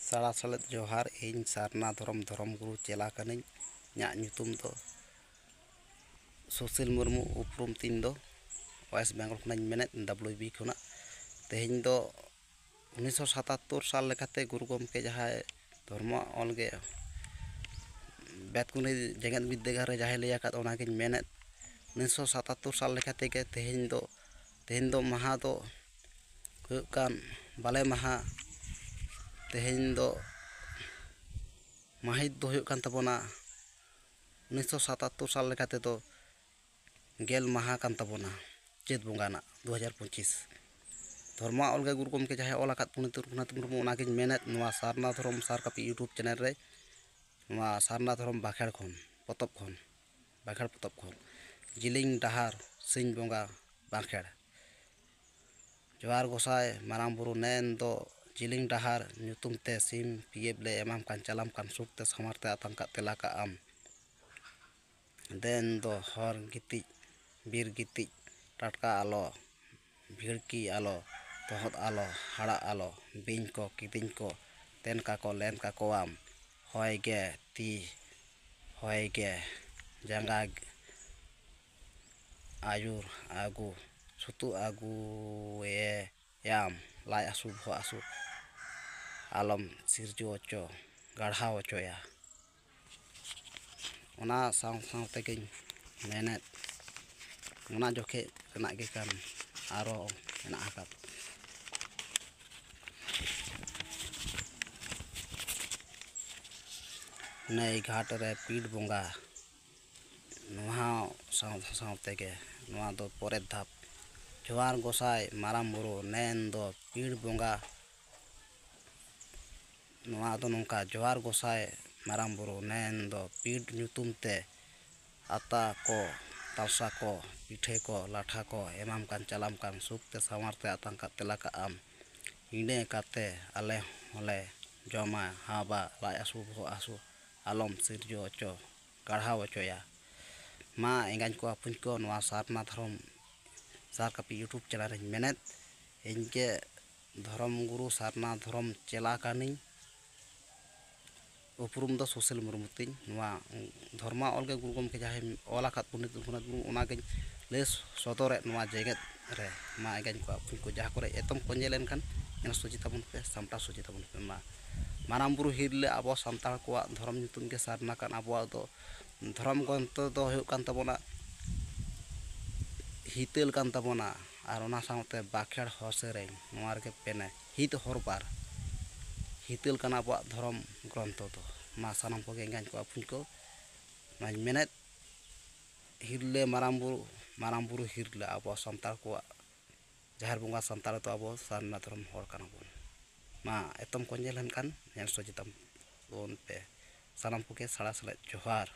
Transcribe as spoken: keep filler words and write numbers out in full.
ᱥᱟᱲᱟ ᱥᱮᱞᱮᱫ ᱡᱚᱦᱟᱨ᱾ ᱤᱧ ᱥᱟᱨᱱᱟ ᱫᱷᱚᱨᱚᱢ, ᱫᱷᱚᱨᱚᱢ ᱜᱩᱨᱩ ᱪᱮᱞᱟ ᱠᱟᱹᱱᱟᱹᱧ᱾ ᱤᱧᱟᱹᱜ ᱧᱩᱛᱩᱢ ᱫᱚ ᱥᱩᱥᱤᱞ ᱢᱩᱨᱢᱩ, ᱩᱯᱨᱩᱢ ᱛᱤᱧ ᱫᱚ ᱳᱭᱮᱥᱴ ᱵᱮᱝᱜᱚᱞ ᱠᱷᱚᱱᱟᱜ ᱤᱧ ᱢᱮᱱᱮᱫ, ᱰᱟᱵᱽᱞᱤᱭᱩ ᱵᱤ ᱠᱷᱚᱱᱟᱜ᱾ ᱛᱮᱦᱮᱧ ᱫᱚ ᱩᱱᱤᱥᱥᱚ ᱥᱟᱛᱟᱛᱛᱳᱨ ᱥᱟᱞ ᱞᱮᱠᱟᱛᱮ ᱜᱩᱨᱩ ᱜᱚᱢᱠᱮ ᱡᱟᱦᱟᱸᱭ ᱫᱷᱚᱨᱢᱚ ᱚᱞ ᱜᱮ ᱵᱮᱛᱠᱩᱸᱫᱽᱨᱤ ᱡᱮᱜᱮᱛ ᱵᱤᱨᱫᱟᱹᱜᱟᱲ ᱨᱮ ᱡᱟᱦᱟᱸᱭ ᱞᱟᱹᱭ ᱟᱠᱟᱫ, ᱚᱱᱟᱜᱤᱧ ᱢᱮᱱᱮᱫ᱾ ᱩᱱᱤᱥᱥᱚ ᱥᱟᱛᱟᱛᱛᱳᱨ ᱥᱟᱞ ᱞᱮᱠᱟ ᱛᱮᱜᱮ ᱛᱮᱦᱮᱧ ᱫᱚ, ᱛᱮᱦᱮᱧ ᱫᱚ ᱢᱟᱦᱟ ᱫᱚ ᱦᱩᱭᱩᱜ ᱠᱟᱱ ᱵᱟᱞᱮ ᱢᱟᱦᱟ᱾ ᱛᱮᱦᱮᱧ ᱫᱚ ᱢᱟᱹᱦᱤᱛ ᱫᱚ ᱦᱩᱭᱩᱜ ᱠᱟᱱ ᱛᱟᱵᱚᱱᱟ ᱩᱱᱤᱥᱥᱚ ᱥᱟᱛᱟᱛᱛᱳᱨ ᱥᱟᱞ ᱞᱮᱠᱟ ᱛᱮᱫᱚ ᱜᱮᱞ ᱢᱟᱦᱟ ᱠᱟᱱ ᱛᱟᱵᱚᱱᱟ, ᱪᱟᱹᱛ ᱵᱚᱸᱜᱟ ᱨᱮᱱᱟᱜ ᱫᱩ ᱦᱟᱡᱟᱨ ᱯᱚᱸᱪᱤᱥ᱾ ᱫᱷᱚᱨᱢᱚ ᱚᱞ ᱜᱮ ᱜᱩᱨᱩ ᱜᱚᱢᱠᱮ ᱡᱟᱦᱟᱸᱭ ᱚᱞ ᱟᱠᱟᱫ ᱯᱚᱱᱰᱤᱛ ᱨᱚᱜᱷᱩᱱᱟᱛᱷ ᱢᱩᱨᱢᱩ, ᱚᱱᱟᱜᱤᱧ ᱢᱮᱱᱮᱫ, ᱱᱚᱣᱟ ᱥᱟᱨᱱᱟ ᱫᱷᱚᱨᱚᱢ ᱥᱟᱨ ᱠᱟᱹᱯᱤ YouTube ᱪᱮᱱᱮᱞ ᱨᱮ ᱱᱚᱣᱟ ᱥᱟᱨᱱᱟ ᱫᱷᱚᱨᱚᱢ ᱵᱟᱸᱠᱷᱮᱲ ᱠᱷᱚᱱ, ᱯᱚᱛᱚᱵ ᱠᱷᱚᱱ, ᱵᱟᱸᱠᱷᱮᱲ ᱯᱚᱛᱚᱵ ᱠᱷᱚᱱ, ᱡᱤᱞᱤᱧ ᱰᱟᱦᱟᱨ ᱥᱤᱧ ᱵᱚᱸᱜᱟ ᱵᱟᱸᱠᱷᱮᱲ᱾ ᱡᱚᱦᱟᱨ ᱜᱚᱸᱥᱟᱭ ᱢᱟᱨᱟᱝ ᱵᱩᱨᱩ, ᱱᱮᱱ ᱫᱚ ᱡᱤᱞᱤᱧ ᱰᱟᱦᱟᱨ ᱧᱩᱛᱩᱢ ᱛᱮ ᱥᱤᱢ ᱯᱤᱭᱮᱵ ᱞᱮ ᱮᱢᱟᱢ ᱠᱟᱱ, ᱪᱟᱞᱟᱢ ᱠᱟᱱ ᱥᱩᱠ ᱛᱮ ᱥᱟᱶᱟᱨ ᱛᱮ ᱟᱛᱟᱝ ᱠᱟᱜ ᱛᱮᱞᱟ ᱠᱟᱜ ᱟᱢ᱾ ᱫᱮᱱ ᱫᱚ ᱦᱚᱨ ᱜᱤᱛᱤᱡ, ᱵᱤᱨ ᱜᱤᱛᱤᱡ, ᱴᱟᱴᱠᱟ ᱟᱞᱚ, ᱵᱷᱤᱲᱠᱤ ᱟᱞᱚ, ᱛᱚᱦᱚᱫ ᱟᱞᱚ, ᱦᱟᱲᱟᱜ ᱟᱞᱚ, ᱵᱤᱧ ᱠᱚ, ᱠᱤᱫᱤᱧ ᱠᱚ, ᱛᱮᱱ ᱠᱟᱠᱚ, ᱞᱮᱱ ᱠᱟᱠᱚᱣᱟᱢ᱾ ᱦᱚᱭ ᱜᱮ ᱛᱤ, ᱦᱚᱭ ᱜᱮ ᱡᱟᱸᱜᱟ, ᱟᱹᱭᱩᱨ ᱟᱹᱜᱩ, ᱥᱩᱛᱩᱜ ᱟᱹᱜᱩᱭᱮᱭᱟᱢ, ᱞᱟᱡ ᱦᱟᱹᱥᱩ, ᱵᱚᱦᱚᱜ ᱦᱟᱹᱥᱩ ᱟᱞᱚᱢ ᱥᱤᱨᱡᱟᱹᱣ ᱦᱚᱪᱚ, ᱜᱟᱲᱦᱟᱣ ᱦᱚᱪᱚᱭᱟ᱾ ᱚᱱᱟ ᱥᱟᱶ ᱥᱟᱶ ᱛᱮᱜᱮᱧ ᱢᱮᱱᱮᱫ, ᱚᱱᱟ ᱡᱚᱠᱷᱮᱡ ᱨᱮᱱᱟᱜ ᱜᱮ ᱠᱟᱱ ᱟᱨᱚ ᱢᱮᱱᱟᱜ ᱟᱠᱟᱫ, ᱱᱟᱹᱭ ᱜᱷᱟᱴ ᱨᱮ ᱯᱤᱲ ᱵᱚᱸᱜᱟ, ᱱᱚᱣᱟ ᱥᱟᱶ ᱥᱟᱶ ᱛᱮᱜᱮ ᱱᱚᱣᱟ ᱫᱚ ᱯᱚᱨᱮᱨ ᱫᱷᱟᱯ᱾ ᱡᱚᱦᱟᱨ ᱜᱚᱸᱥᱟᱭ ᱢᱟᱨᱟᱝ ᱵᱩᱨᱩ, ᱱᱮᱱ ᱫᱚ ᱯᱤᱲ ᱵᱚᱸᱜᱟ᱾ ᱱᱚᱣᱟ ᱫᱚ ᱱᱚᱝᱠᱟ, ᱡᱚᱦᱟᱨ ᱜᱚᱸᱥᱟᱭ ᱢᱟᱨᱟᱝ ᱵᱩᱨᱩ, ᱱᱮᱱ ᱫᱚ ᱯᱤᱲ ᱧᱩᱛᱩᱢ ᱛᱮ ᱟᱛᱟ ᱠᱚ, ᱛᱟᱞᱥᱟ ᱠᱚ, ᱯᱤᱴᱷᱟᱹ ᱠᱚ, ᱞᱟᱴᱷᱟ ᱠᱚ ᱮᱢᱟᱢ ᱠᱟᱱ, ᱪᱟᱞᱟᱢ ᱠᱟᱱ ᱥᱩᱠ ᱛᱮ ᱥᱟᱶᱟᱨ ᱛᱮ ᱟᱛᱟᱝ ᱠᱟᱜ ᱛᱮᱞᱟ ᱠᱟᱜ ᱟᱢ᱾ ᱤᱱᱟᱹ ᱠᱟᱛᱮ ᱟᱞᱮ ᱦᱚᱸᱞᱮ ᱡᱚᱢᱟ, ᱦᱟᱵᱟ, ᱞᱟᱡ ᱦᱟᱹᱥᱩ, ᱵᱚᱦᱚᱜ ᱦᱟᱹᱥᱩ ᱟᱞᱚᱢ ᱥᱤᱨᱡᱟᱹᱣ ᱦᱚᱪᱚ, ᱜᱟᱲᱦᱟᱣ ᱦᱚᱪᱚᱭᱟ᱾ ᱢᱟ ᱮᱸᱜᱟᱧ ᱠᱚ ᱟᱹᱯᱩᱧ ᱠᱚ, ᱱᱚᱣᱟ ᱥᱟᱨᱱᱟ ᱫᱷᱚᱨᱚᱢ ᱥᱟᱨ ᱠᱟᱹᱯᱤ YouTube ᱪᱮᱱᱮᱞ ᱨᱮᱧ ᱢᱮᱱᱮᱫ, ᱤᱧ ᱜᱮ ᱫᱷᱚᱨᱚᱢ ᱜᱩᱨᱩ ᱥᱟᱨᱱᱟ ᱫᱷᱚᱨᱚᱢ ᱪᱮᱞᱟ ᱠᱟᱹᱱᱟᱹᱧ᱾ ᱩᱯᱨᱩᱢ ᱫᱚ ᱥᱩᱥᱤᱞ ᱢᱩᱨᱢᱩ ᱛᱤᱧ᱾ ᱱᱚᱣᱟ ᱫᱷᱚᱨᱢᱟ ᱚᱞ ᱜᱮ ᱜᱩᱨᱩ ᱜᱚᱢᱠᱮ ᱡᱟᱦᱟᱸᱭ ᱚᱞ ᱟᱠᱟᱫ ᱯᱚᱱᱰᱤᱛ ᱨᱚᱜᱷᱩᱱᱟᱛᱷ ᱢᱩᱨᱢᱩ, ᱚᱱᱟᱜᱤᱧ ᱞᱟᱹᱭ ᱥᱚᱫᱚᱨᱮᱫ ᱱᱚᱣᱟ ᱡᱮᱜᱮᱛ ᱨᱮ᱾ ᱢᱟ ᱮᱸᱜᱟᱧ ᱠᱚ ᱟᱹᱯᱩᱧ ᱠᱚ, ᱡᱟᱦᱟᱸ ᱠᱚᱨᱮ ᱮᱛᱚᱢ ᱠᱚ ᱧᱮᱞ ᱮᱱᱠᱷᱟᱱ ᱧᱮᱞ ᱥᱚᱡᱷᱮ ᱛᱟᱵᱚᱱ ᱯᱮ, ᱥᱟᱢᱴᱟᱣ ᱥᱚᱡᱷᱮ ᱛᱟᱵᱚᱱ ᱯᱮ᱾ ᱢᱟ ᱢᱟᱨᱟᱝ ᱵᱩᱨᱩ ᱦᱤᱨᱞᱟᱹ ᱟᱵᱚ ᱥᱟᱱᱛᱟᱲ ᱠᱚᱣᱟᱜ ᱫᱷᱚᱨᱚᱢ ᱧᱩᱛᱩᱢ ᱜᱮ ᱥᱟᱨᱱᱟ ᱠᱟᱱ᱾ ᱟᱵᱚᱣᱟᱜ ᱫᱚ ᱫᱷᱚᱨᱚᱢ ᱜᱨᱚᱱᱛᱷᱚ ᱫᱚ ᱦᱩᱭᱩᱜ ᱠᱟᱱ ᱛᱟᱵᱚᱱᱟ ᱦᱤᱛᱟᱹᱞ ᱠᱟᱱ ᱛᱟᱵᱚᱱᱟ, ᱟᱨ ᱚᱱᱟ ᱥᱟᱶᱛᱮ ᱵᱟᱸᱠᱷᱮᱲ ᱦᱚᱸ ᱥᱮᱨᱮᱧ, ᱱᱚᱣᱟ ᱨᱮᱜᱮ ᱯᱮᱱᱮ ᱦᱤᱛ ᱦᱚᱨ ᱵᱟᱨ ᱦᱤᱛᱟᱹᱞ ᱠᱟᱱᱟ ᱟᱵᱚᱣᱟᱜ ᱫᱷᱚᱨᱚᱢ ᱜᱨᱚᱱᱛᱷᱚ ᱫᱚ᱾ ᱢᱟ ᱥᱟᱱᱟᱢ ᱠᱚᱜᱮ ᱮᱸᱜᱟᱧ ᱠᱚ ᱟᱹᱯᱩᱧ ᱠᱚ, ᱱᱚᱣᱟᱧ ᱢᱮᱱᱮᱫ, ᱦᱤᱨᱞᱟᱹ ᱢᱟᱨᱟᱝ ᱵᱩᱨᱩ, ᱢᱟᱨᱟᱝ ᱵᱩᱨᱩ ᱦᱤᱨᱞᱟᱹ ᱟᱵᱚ ᱥᱟᱱᱛᱟᱲ ᱠᱚᱣᱟᱜ ᱡᱟᱦᱮᱨ ᱵᱚᱸᱜᱟ ᱥᱟᱱᱛᱟᱲ ᱫᱚ ᱟᱵᱚ ᱥᱟᱨᱱᱟ ᱫᱷᱚᱨᱚᱢ ᱦᱚᱲ ᱠᱟᱱᱟ ᱵᱚᱱ᱾ ᱢᱟ ᱮᱛᱚᱢ ᱠᱚ ᱧᱮᱞ ᱞᱮᱱᱠᱷᱟᱱ ᱧᱮᱞ ᱥᱚᱡᱷᱮ ᱛᱟᱵᱚᱱ ᱯᱮ᱾ ᱥᱟᱱᱟᱢ ᱠᱚᱜᱮ ᱥᱟᱲᱟ ᱥᱟᱞᱟᱜ ᱡᱚᱦᱟᱨ᱾